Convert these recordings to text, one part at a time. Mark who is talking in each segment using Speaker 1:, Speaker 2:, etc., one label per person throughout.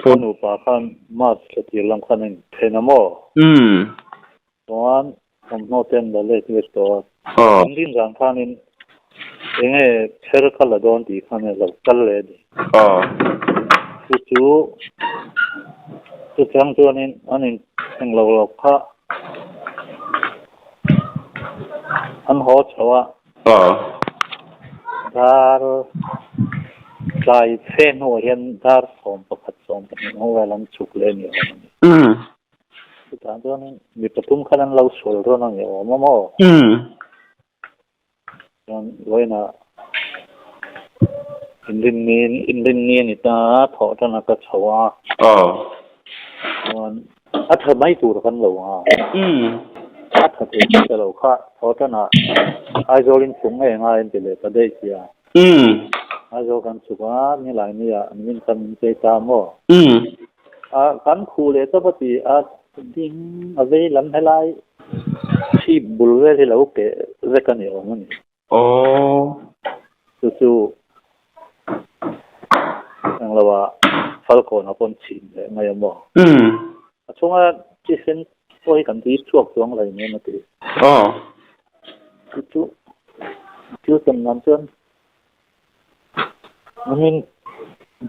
Speaker 1: Ka nupa khan March thla tir lam khan a inthen a maw? Chuan thawmhnaw te an la let vek tawh a. Engtin zan khanin enge kher ka la dawn tih khan a lo kal leh a ni. Chu chu chutiang chuanin an inthleng lo lo kha an haw chho a. Dar tlai fe hnuah hian dar 11, 12 hnu vel an chhuk leh a ni awm a ni. Chutah chuanin mi pathum khan an lo sual rawn a ni awm a maw? Chuan vawiinah inrinni inrinni a ni ta a, thawh tan a ka chho a. Chuan a tha mai tur kan lo a. A tha thei ta lo kha thawh tanah Aizawl in chhuk ngei ngai an ti leh ta daih sia. Aizawl kan chhuk a, nilai nia an min khan min chei ta maw? A kan khuh leh chawp a ti a, ding a vei lam helai chhip bul vel hi lo keh vek a ni awm a ni.
Speaker 2: Aw.
Speaker 1: Chu chu eng lo ah Falkawn a pawn chhin leh mai a maw? A chhunga thisen pawh hi kan tui chhuak chuang lo em a ti.
Speaker 2: Aw.
Speaker 1: Chu chu thil tum nan chuan Nimin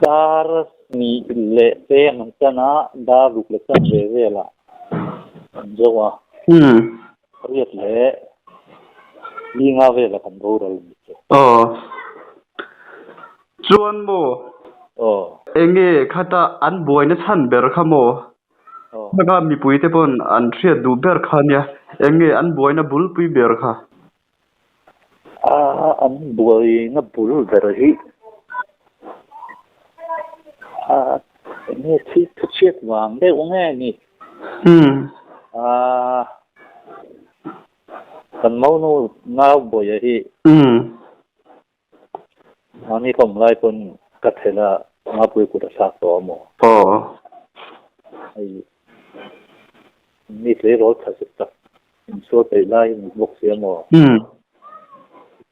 Speaker 1: dar hnih leh peng an chan a, dar ruk leh chan ve velah an zo a. Riat leh linga velah kan boral a ni chu.
Speaker 2: Aw. Chuan maw?
Speaker 1: Aw.
Speaker 2: Enge khata an buaina chhan ber kha maw?
Speaker 1: Aw.
Speaker 2: Khata mipuite pawn an hriat duh ber kha nia, enge an buaina bulpui ber kha?
Speaker 1: A an buaina bul ber hi a enge thil thu chhiat vang deuh nge ni? A kan monu nau buaia hi mahni ka awm lai pawn ka thel a ngapui kut a thlak tawh a maw? Hei mi tleirawl tha zet tak Insual peih lai hi ni bawk si a maw?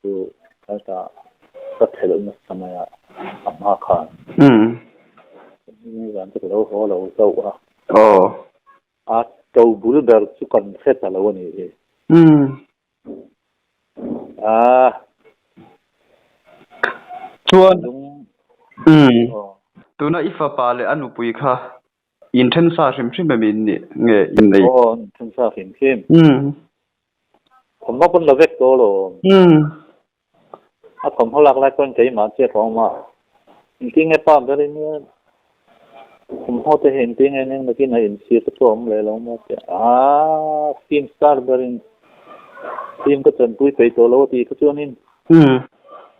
Speaker 1: Chu hetah ka thelh nasa mai a, a hma khan. Nizan chu ka lo haw lo zauh a. A to bul ber chu kan hre ta lo a nih hi. A.
Speaker 2: Chuan, tuna i fapa leh a nupui kha Inthen sa hrim hrim em in nih nge in nei?
Speaker 1: Aw, inthen sa hrim hrim. Thawmhnaw pawn la vek tawh alawm. A thawmhnaw lak lai pawn keimah chiah ka awm a. Engtin nge pa ber in nia thawmhnaw te hi engtin nge eng nakin a inchhir te pawh a awm leh lo maw tia. Aa, film star ber in film ka chanpui peih tawh lo a tih kha chuanin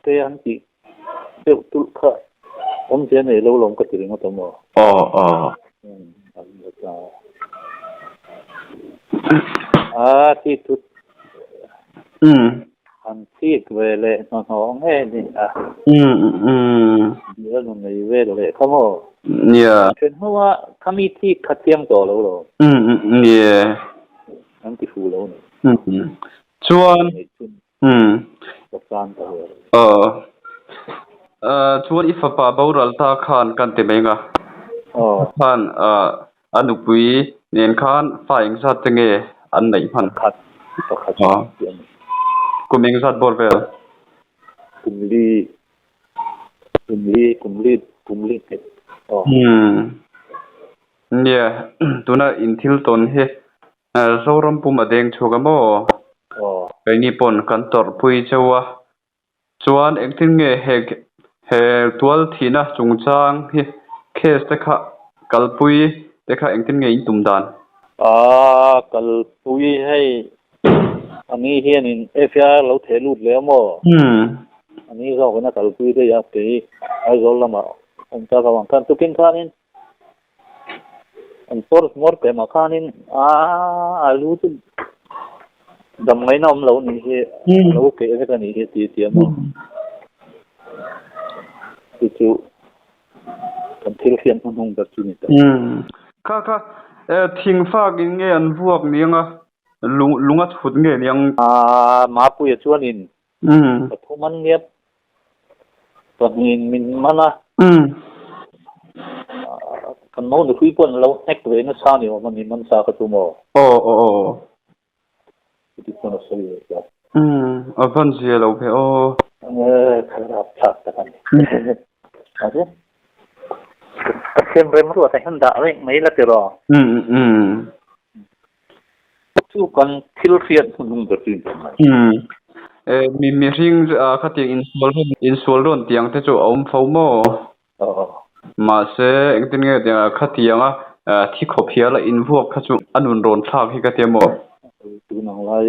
Speaker 1: te an tih Deuh tulh kha awmzia nei lo lawm ka ti ringawt a maw?
Speaker 2: Aw aw.
Speaker 1: An la ta. A thi thut. An thik ve leh hnahnawh nge ni a. Bial nu nei vel leh kha maw?
Speaker 2: Nia.
Speaker 1: Then ho a khami thik kha thiang tawh lo lo.
Speaker 2: Nia.
Speaker 1: An ti fu lo ni.
Speaker 2: Chuan. Aw. Chuan i fapa boral ta khan kan ti mai anga. Khan a nupui nen khan fa engzat te nge an neih hman?
Speaker 1: Pakhat. Pakhat.
Speaker 2: Kum engzat bawr vel?
Speaker 1: Kum li. Kum li, kum li, kum li nghet.
Speaker 2: Nia, tuna in thil tawn hi Zoram pum a deng chhuak a maw? Keini pawn kan tawrhpui cheu a. Chuan engtin nge he he tual thihna chungchang hi case te kha kalpui te kha engtin nge in tum dan?
Speaker 1: A kalpui hei ani hianin FIR lo theh lut leh a maw? Ani zawkin a kalpui daih a kei Aizawl lamah awm ta ka vang khan tukin khanin An pawr hmawr teh mah khanin aaa a lu chu dam ngaihna awm lo nih hi a lo keh vek a nih hi tih tih a maw chu chu kan thil hriat hnuhnung ber chu ni ta.
Speaker 2: Kha kha thing fak in nge an vuak niang a lung lung a chhut nge niang.
Speaker 1: Aa Mapuia chuanin Pathum an nia pahnihin min man a. Kan mo nuhlui pawh an lo hnek ve nasa ni awm a ni man sa kha chu maw?
Speaker 2: Aw aw aw.
Speaker 1: Chuti chuan a sawi ve tlat.
Speaker 2: Umm a van zia lo ve aw.
Speaker 1: Nge ka rapthlak tak a ni. Mahse Pathian remruat ah hian dah reng mai la tiraw?
Speaker 2: Umm umm.
Speaker 1: Chu kan thil hriat hmunhung ber chu inthawm mai.
Speaker 2: Umm. Mi mihring khatiang insual rawn insual rawn tiang te chu a awm fo maw? Mahse, engtin nge tiang khatianga thi khawp hial a invuak kha chu a nun rawn thlak hi ka tia maw?
Speaker 1: Tun ang lai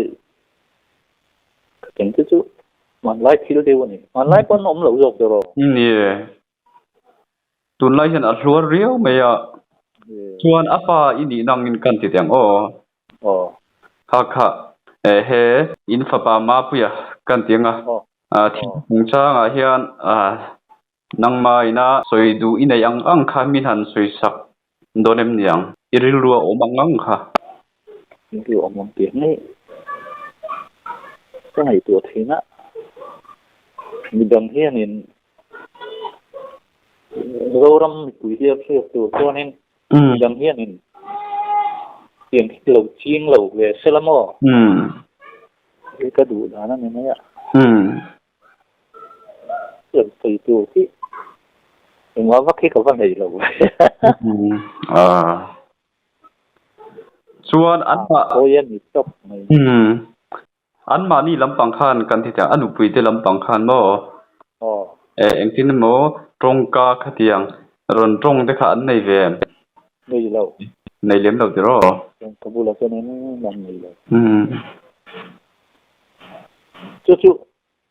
Speaker 1: khatiang te chu hmanlai thil deuh a ni. Hmanlai pawn awm lo zawk tawh rawh.
Speaker 2: Ni e. Tunlai hian a hluar riau mai a. Chuan a pa i nih nangin kan ti teh ang aw.
Speaker 1: Aw.
Speaker 2: Kha kha he in fapa Mapuia kan ti ang a. Thil chungchangah hian Nangmah ina sawi duh i neih ang ang kha min han sawi sak dawn em niang? I rilru a awm ang ang kha.
Speaker 1: Rilru a awm ang tih ngei ka ngaihtuah thin a, midang hianin Zoram mipui hi a hriat tur chuanin midang hianin tiang hi lo ching lo ve sela maw? Hi ka duh dan a ni mai a. Rawn sawi tur hi engmah vak hi ka va nei lo ve.
Speaker 2: Chuan an mah
Speaker 1: Khawi a ni tawp mai.
Speaker 2: An mahni lampang khan kan ti teh a nupui te lampang khan maw?
Speaker 1: Aw.
Speaker 2: Engtin emaw tawngka khatiang rawn tawng te kha an nei ve em?
Speaker 1: Nei lo.
Speaker 2: Nei lem lo tiraw?
Speaker 1: Tawngka bulah chuan engmah an nei lo. Chu chu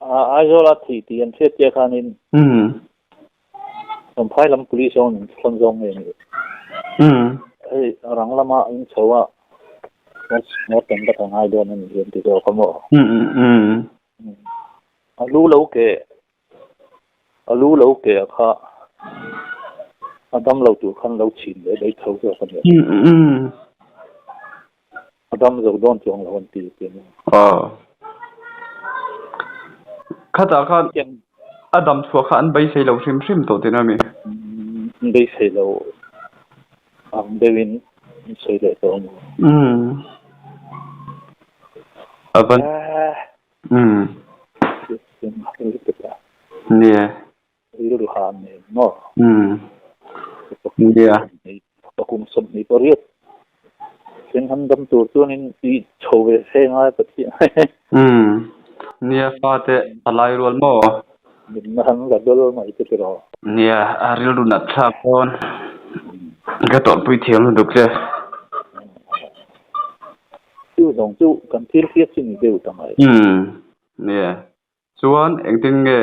Speaker 1: Aizawl a thih tih an hriat chiah khanin Champhai lam police ho an thlawn zawng nge ni? Hei rang lama in chho a mortem ka ta ngai dawn a ni hi an ti zawk a maw? A lu lo ke a lu lo ke ah kha a dam lo tur khan lo chhin leh daih tho zawk a ni. A dam zo dawn chuang lo an ti ti a ni.
Speaker 2: Aw. Khatah khan a dam chhuah kha an beisei lo hrim hrim tawh tihna a mi?
Speaker 1: An beisei lo ang deuhin an sawi leh tawh a ni.
Speaker 2: Umm. A van. Umm. Nia.
Speaker 1: Rilru ha an nei maw?
Speaker 2: Umm. Nia.
Speaker 1: Pakum 28 thleng han dam tur chuanin i chho ve se ngai Pathian.
Speaker 2: Umm. Nia fate a lai rual maw?
Speaker 1: Min han la dol mai te tiraw?
Speaker 2: Nia, a rilru nat thlak dawn. Ka tawrhpui thiam lutuk che.
Speaker 1: Chu zawng chu kan thil hriat chu ni deuh ta mai.
Speaker 2: Umm. Nia. Chuan engtin nge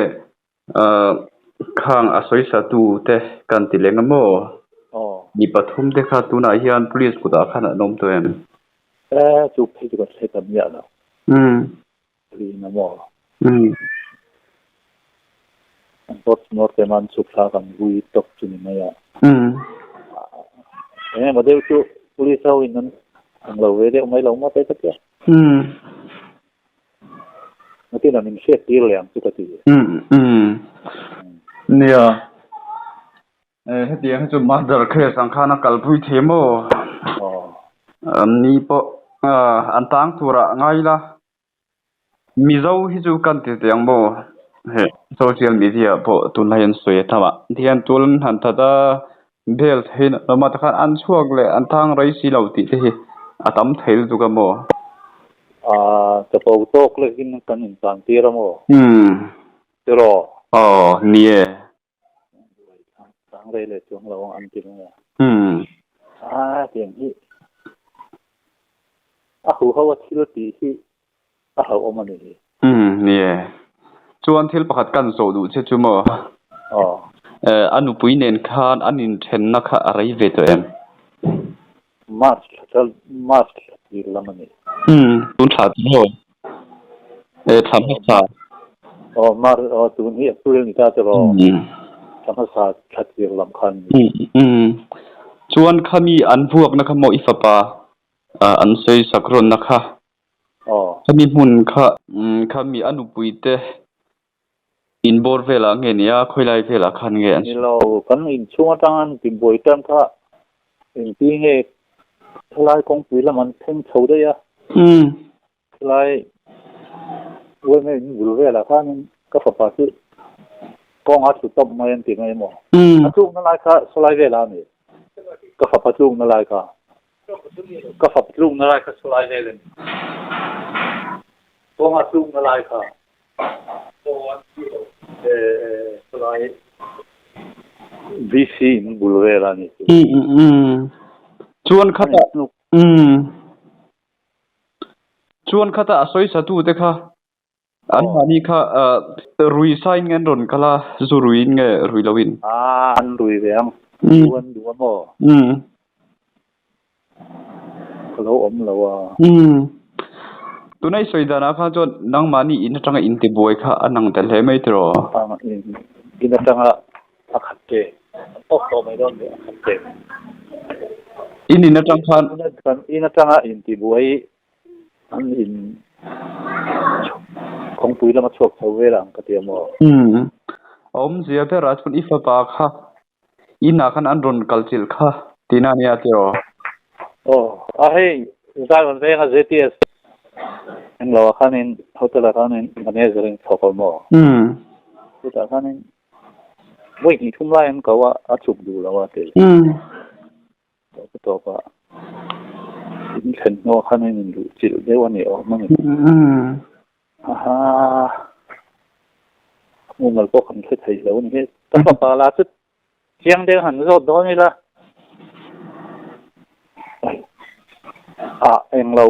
Speaker 2: khang a sawisa tu te kan ti leng a maw? Mi pathum te kha tunah hian police kutah khan an awm tawh em?
Speaker 1: E, chu phei chu kan hre ta miah lo. Rin a maw? An post mortem an chhuk thlak an vui tawk chu ni mai a. Eng emaw deuh chu police ho in an ang lo ve deuh mai lo maw te ka tia. Nakin an inhriat tir leh ang chu ka ti.
Speaker 2: Umm nia hetiang hi chu murder case ang khan a kalpui thei maw? An ni pawh an tang turah ngai ila Mizo hi chu kan ti teh ang maw? Heh social media pawh tunlai an sawi a thamah tihian tul an han that a bel thei na lam ah te khan an chhuak leh an tang rei si lo tih te hi a tam thei lutuk a maw?
Speaker 1: Aaa chapo tawk lekin kan intan tir a maw?
Speaker 2: Umm.
Speaker 1: Tiraw?
Speaker 2: Aw ni e.
Speaker 1: Tang rei leh chuang lo ang an ti mai a.
Speaker 2: Umm.
Speaker 1: Aaa tiang hi a huho a thil tih hi a hlauhawm a ni hi.
Speaker 2: Umm ni e. Chuan thil pakhat kan zawh duh che chu maw?
Speaker 1: Aw.
Speaker 2: Eh a nupui nen khan an inthenna kha a rei ve tawh em?
Speaker 1: March thla March thla tir lam a ni.
Speaker 2: Umm tun thla chu maw? Eh thla hmasa.
Speaker 1: Aw March aw tun hi April ni ta chu raw.
Speaker 2: Umm.
Speaker 1: Thla hmasa thla tir lam khan ni.
Speaker 2: Umm chuan khami an vuakna kha maw i fapa an sawi sak rawnna kha? Khami hmun kha khami a nupui te in bawr velah nge nia khawilai velah khan nge an
Speaker 1: Ni lo, kan inchhung atang an ti buai tan kha. Engti nge thalai kawngpui lam an thleng chho daih a? Thalai uaime in bul velah khanin ka fapa chu kawnga thlu tawp mai an ti mai maw? A tlukna lai kha sawlai velah a ni. Ka fapa tlukna lai kha. Ka fapa tlukna lai kha sawlai vel a ni. Kawnga tlukna lai kha. Sawlai VC in bul velah a ni chu.
Speaker 2: Chuan khata Chuan khata a sawi sa tute kha an mahni kha rui sain nge an rawn kal a, zu ruiin nge rui loin?
Speaker 1: A, an rui ve ang. Zu an duh a maw? Ka lo awm lo a.
Speaker 2: Tuna i sawi danah khan chuan nangmahni in atanga in tibuai kha a nang tel hle mai tiraw?
Speaker 1: In atanga A khat te. An tawk tawh mai dawn nih a khat te.
Speaker 2: In in atang khan.
Speaker 1: In atanga intibuai an in kawngpui lama chhuak chho vel ang ka ti a maw?
Speaker 2: Umm. A awmzia berah chuan i fapa kha inah khan an rawn kal chilh kha tihna a nia tiraw?
Speaker 1: Aw. A hei Zion venga ZTS englo ah khanin hotel ah khanin manager in thawk a maw?
Speaker 2: Umm.
Speaker 1: Chutah khanin Vawi hnih thum lai an ko a, a chuk duh lo a ti. Tawp tawp a, in thlen hnuah khan a in luh chilh deuh a ni awm a ni. Haha, mumal pawh kan hre thei lo a ni hi. Ka fapa lah chu chiang deuh han zawt dawn ila. Ah, englo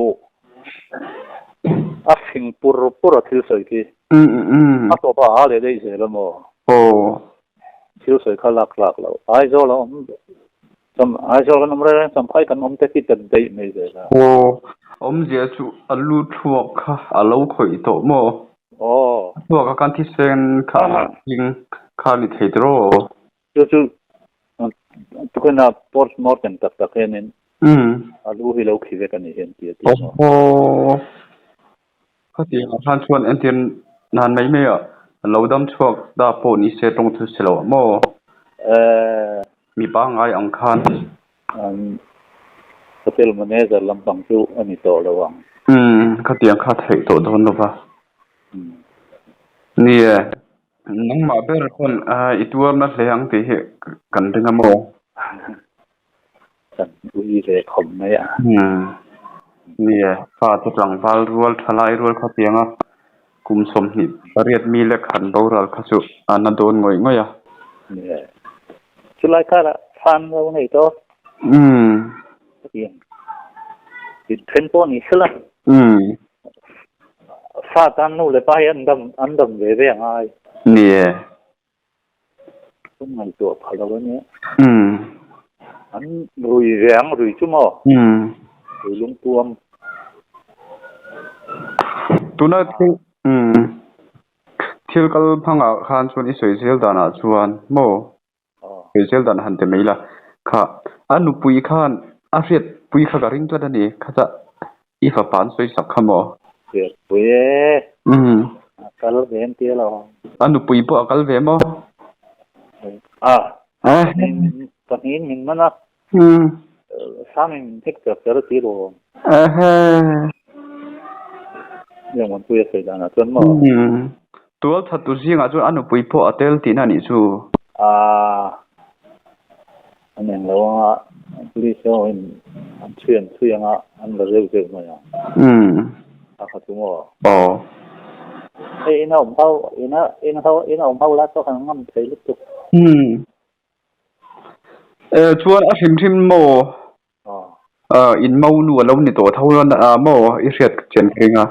Speaker 1: a fing pur pur a thil sawi khi. A tawp a a leh daih zel a maw?
Speaker 2: Aw.
Speaker 1: Thil sawi kha lak tlak loh. Aizawl a awm cham Aizawl kan awm reng reng champhai kan awm te khi tat daih mai zel a.
Speaker 2: Aw. Awmzia chu a lu thluak kha a lo khawih tawh maw?
Speaker 1: Aw.
Speaker 2: A thluak a kan thisen kha a hling kha a ni thei tiraw?
Speaker 1: Chu chu tukina post mortem tak tak hianin a lu hi lo khi vek a ni hian tih a ti maw?
Speaker 2: Aww. Khatiang ah khan chuan entir nan mai mai ah lo dam chhuak ta pawh ni se tawng chu si lo ah maw? Mi pangngai ang khan.
Speaker 1: Hotel manager lampang chu a ni tawh lo ang.
Speaker 2: Khatiang kha theih tawh dawn lo va. Ni e. Nangmah ber chuan i tuarna hle ang tih hi kan ring a maw?
Speaker 1: Kan ui ve khawp mai a.
Speaker 2: Ni e, fa te tlangval rual tha lai rual kha piang a, kum 28 mi lek han boral kha chu a na dawn ngawih ngawih a.
Speaker 1: Ni e, chulai karah fan lo nei tawh. Then pawh ni sela. Fa tan nu leh pa hi an dam an dam ve ve a ngai.
Speaker 2: Ni e.
Speaker 1: Kan ngaihtuah pha lo a nia. An rui ve ang rui chu maw? Rui lungtuam.
Speaker 2: Tuna thil thil kal hmangah khan chuan i sawi zel danah chuan maw? Sawi dan han ti mai la, kha a nupui khan a hriat pui kha ka ring tlat a ni, khata i fapa an sawi sak kha maw?
Speaker 1: Hriat pui e, a kal ve an tia lo.
Speaker 2: A nupui pawh a kal ve maw?
Speaker 1: A, pahnihin min man a, Sangin min hek cher cher a ti lo. Liangmuanpuia sawi danah chuan maw?
Speaker 2: Tual thattu zingah chuan a nupui pawh a tel tihna a nih chu.
Speaker 1: Aaa, an eng lo anga police ho in an chhui an chhui anga an la zeuh zeuh mai ang. A kha chu maw?
Speaker 2: Aw.
Speaker 1: Hei ina awm ho, ina ina ho ina awm ho la chu kan ngam thei lutuk.
Speaker 2: Chuan a hrim hrim maw? In mau nu a lo ni tawh tho a maw i hriat chian ka ring a.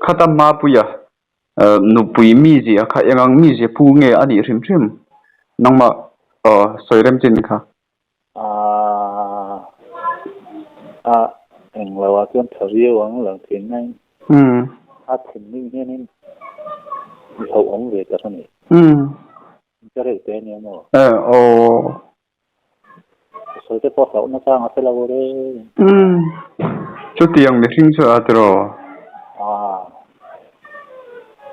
Speaker 2: Khata Mapuia nupui mizia kha eng ang mizia pu nge a nih hrim hrim nangmah sawi rem chin kha?
Speaker 1: A eng lo ah chuan tha viau ang lang thin mai. A thinrim hianin mi hlauhawm ve tak a ni. Ka reuh te ania maw?
Speaker 2: Eh aw.
Speaker 1: Ka sawi te pawh hlauhna chang a hre lo re.
Speaker 2: Umm. Chutiang mihring chu a tiraw?
Speaker 1: Ah.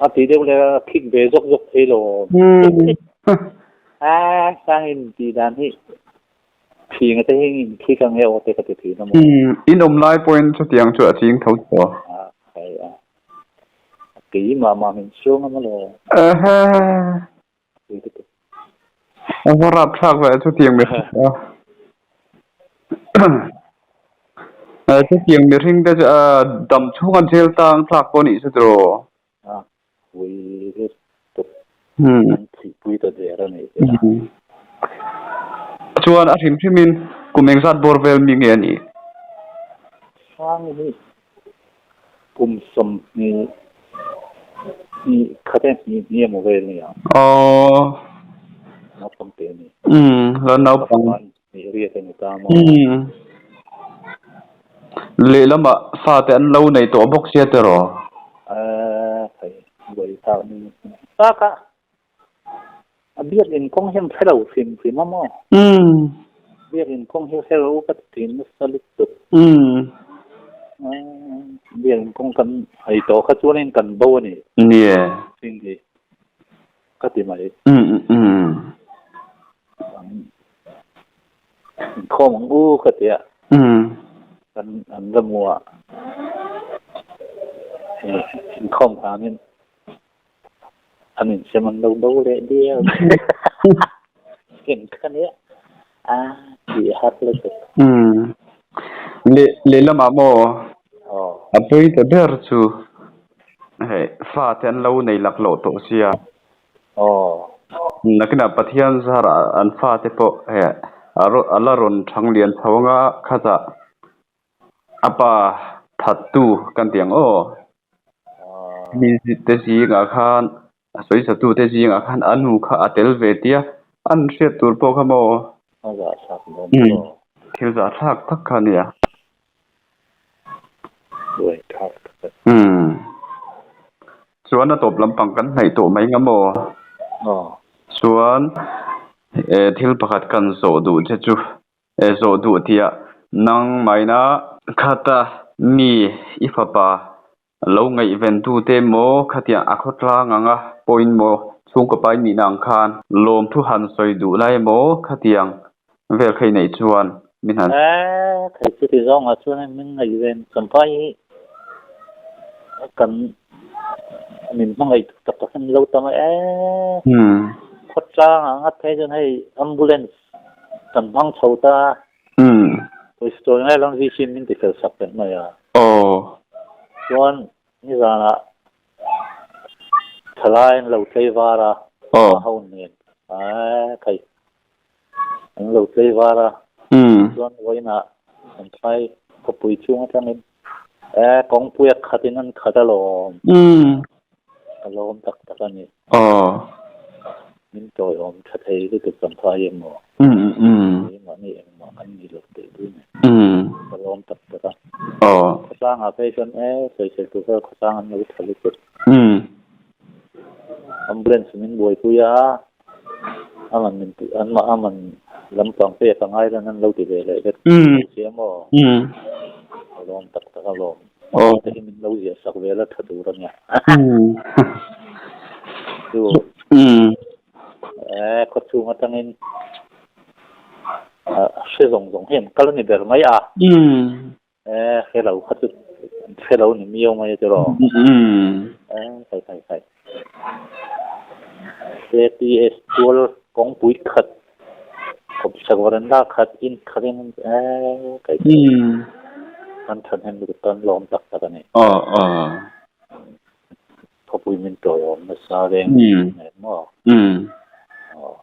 Speaker 1: A ti deuh leh a khik ve zawk zawk thei lo.
Speaker 2: Umm.
Speaker 1: Ah, sangin tih dan hi. Thinga te hi in khi ka nge aw te ka ti thin a maw.
Speaker 2: In awm lai pawhin chutiang chu a ching tho tawh.
Speaker 1: A khai a. Keimah mah min chuang a maw le.
Speaker 2: Ehe. A va rap thlak ve chutiang mihring a. Chutiang mihring te chu dam chhunga jail tang tlak pawh nih chu tiraw.
Speaker 1: A pui lutuk an thihpui ta der a nih hi a.
Speaker 2: Chuan a hrim hrimin kum engzat bawr vel mi nge a nih?
Speaker 1: Sangi hi Kum 20 hnih khat e, hnih hnih emaw vel a ni ang.
Speaker 2: Aww.
Speaker 1: Naupang te a ni.
Speaker 2: Umm, la naupang.
Speaker 1: Pakhat hnih riat a ni ta maw.
Speaker 2: Umm. Lehlamah fate an lo nei tawh bawk sia tiraw?
Speaker 1: Aaa, thei buai thlak ni. Tak a, a biakinn kawng hian hre lo hrim hrim a maw?
Speaker 2: Umm.
Speaker 1: Biakinn kawng hi hre lo ka ti thin nasa lutuk.
Speaker 2: Umm.
Speaker 1: Biakinn kawng kan hai tawh kha chuanin kan bo a ni.
Speaker 2: Nie.
Speaker 1: Hring hi ka ti mai.
Speaker 2: Umm umm.
Speaker 1: Inkhawm ang u ka ti a.
Speaker 2: Umm.
Speaker 1: Kan an la mu a. Inkhawm hlanin An insem an lo bo leh diau. Eng kha nia a tih har lutuk.
Speaker 2: Umm. Leh lehlamah maw a pawi ta ber chu hei fate an lo nei lak loh tawh sia. Nakinah Pathian zarah an fate pawh hei a la rawn thang lian chho anga khatah A pa thattu kan ti ang aw. Mi te zingah khan a sawisatu te zingah khan a nu kha a tel ve tia an hriat tur pawh kha maw?
Speaker 1: A zahthlak dawn maw?
Speaker 2: Thil zahthlak tak kha a nia.
Speaker 1: Buaithlak tak a ni.
Speaker 2: Chuan a tawp lampang kan hnaih tawh mai nga maw?
Speaker 1: Aw.
Speaker 2: Chuan thil pakhat kan zawh duh che chu E zawh duh tiah nang maina khata mi i fapa lo ngaihven tute maw khatiang a khawtlang anga pawhin maw chhungkaw pai nihna ang khan lawmthu han sawi duh lai maw khatiang vel kha i neih chuan min han
Speaker 1: E thei chuti zawngah chuan min ngaihven champhai hi kan min hmangaih tak tak hian lo tam a e khawtlang ah ngat phei chuan hei ambulance Kan hmang chho ta. Pawisa chawi ngai lam VC in min ti fel sak leh mai a.
Speaker 2: Aw.
Speaker 1: Chuan nizanah thalai an lo tlei var a.
Speaker 2: Aw.
Speaker 1: A ho nen. Ae thei. An lo tlei var a. Chuan vawiinah an thlai khawpui chhung atangin e kawngpuia khatin an khat alawm. Ka lawm tak tak a ni.
Speaker 2: Aw.
Speaker 1: Min tawiawm tha thei lutuk kan phai em maw? Keimahni engmah kan ni lo teh dun e. Ka lawm tak tak a.
Speaker 2: Aw.
Speaker 1: Khawsangah phei chuan e sawisel tur kha khawsang an lo tha lutuk. Ambulance min buaipui a, aman min anmah aman lampang pek a ngai lan an lo ti ve leh vek sia maw? Ka lawm tak tak a lawm.
Speaker 2: Aw.
Speaker 1: Te hi min lo ziah sak vel a tha tur a nia. Chu. E khaw chhung atangin a hre zawng zawng hi an kal a ni ber mai a. E hre lo kha chu hre lo ni miau mai a tiraw. E kai kai kai. KTS tual kawngpui khat kawmchhak varanda khat in khat in e kai kai an thahnem lutuk tan lawm tak tak a ni.
Speaker 2: Aw aw.
Speaker 1: Khawpui min tawiawm nasa reng nen maw. Aw.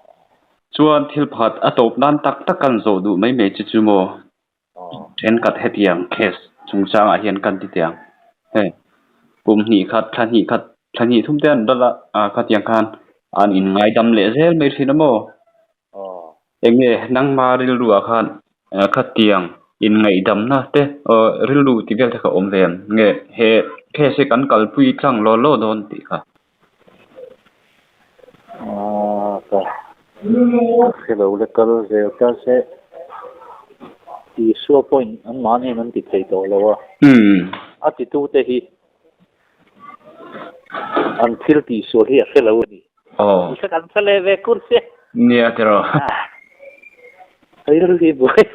Speaker 2: Chuan thil pakhat a tawp nan tak tak kan zawh duh mai mai che chu maw? Thenkhat hetiang case chungchangah hian kan ti teh ang. Hei kum hnih khat, thla hnih khat, thla hnih thum te an ral a, khatiang khan an inngaidam leh zel mai thin a maw? Eng nge nangma rilruah khan khatiang inngaihdamna te rilru ti vel te kha awm ve em? Nge he case hi kan kalpui tlang law law dawn tih kha?
Speaker 1: Ka hrelo le kal zel ta se Isua pawhin anmahniin an ti thei tawh lo a, a titute hi an thil tihsual hi a hrelo a ni. Isua kan hre leh ve kur sia.
Speaker 2: Nia tiraw.
Speaker 1: Rilru hi buai.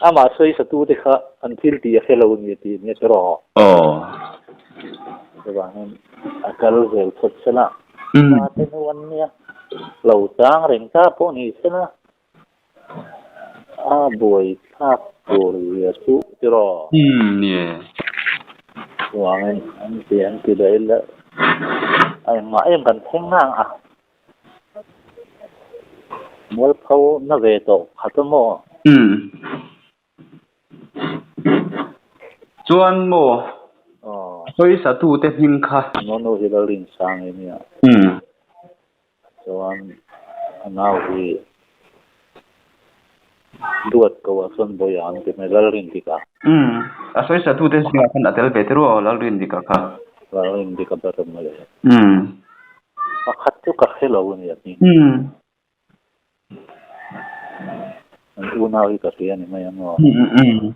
Speaker 1: Amah sawisatu te kha an thil tih a hre lo nia tih nia chu rawh.
Speaker 2: Aw.
Speaker 1: Chuvangin a kal zel phawt sela. Pa te nu an nia. Lo chang reng ta pawh ni sela. A buai thlak tur zia chu ti rawh.
Speaker 2: Nia.
Speaker 1: Chuvangin an ti an ti daih ila. A engmah em kan thleng ngang a. Mualpho na ve tawh khat a maw?
Speaker 2: Umm. Chuan maw?
Speaker 1: Aw.
Speaker 2: Sawisatu te hming kha.
Speaker 1: Nono hi Lalrinsang i nia.
Speaker 2: Umm.
Speaker 1: Chuan a nau hi duat ko ah chuan Bawiha an ti mai Lalrindika.
Speaker 2: Umm. A sawisatu te zingah khan a tel ve te ruah Lalrindika kha.
Speaker 1: Lalrindika ber mawle.
Speaker 2: Umm.
Speaker 1: Pakhat chu ka hre lo a ni a hming.
Speaker 2: Umm.
Speaker 1: An unau hi ka hria a ni mai ang aw.
Speaker 2: Umm.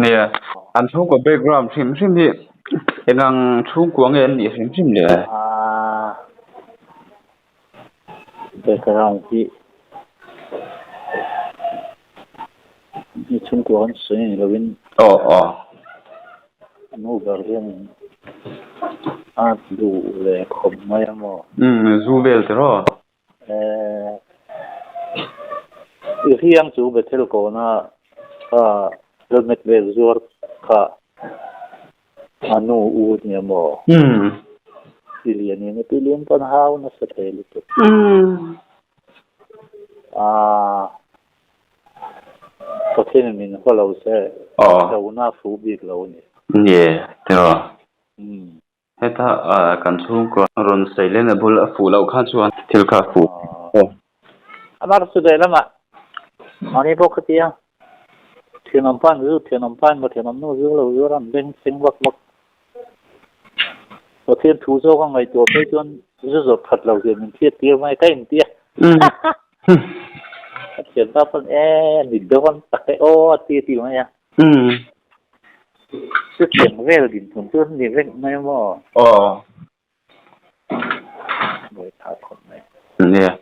Speaker 2: Nia, an chhungkaw background hrim hrim hi engang chhungkua nge an nih hrim hrim le?
Speaker 1: Aaa background hi hi chhungkua kan sawi a ni lovin.
Speaker 2: Aw aw.
Speaker 1: Nu ber hian a duh leh khawp mai a maw?
Speaker 2: Umm, zu vel tiraw?
Speaker 1: Eh, i hriang chu Bethel kawna kha helmet vel zuar kha a nu u nia maw?
Speaker 2: Umm.
Speaker 1: Pi lian in a pi lian pawn hau nasa thei lutuk.
Speaker 2: Umm.
Speaker 1: Ah. Pathian min haw lo se, hlauhna a fuh bik lo a ni.
Speaker 2: Nge, tiraw? Heta kan chhungkaw rawn sawi lehna bul a fuh loh kha chuan thil kha a fuh.
Speaker 1: Amah chu lehlamah mahni pawh ka ti a, thianawm pan zu, thianawm pan maw, thianawm nu zu lo zuar an beng chheng vak vak. Pathian thu zawk a ngaihtuah phei chuan zu zawrh that lo zia min hriat tir mai ka inti a. Ka thian pa pawn e ni dawn tak e aw a ti a ti mai a. Chutiang vel dinhmun chu ni vek mai maw?
Speaker 2: Aw.
Speaker 1: Buai thah khawp mai.
Speaker 2: Nia.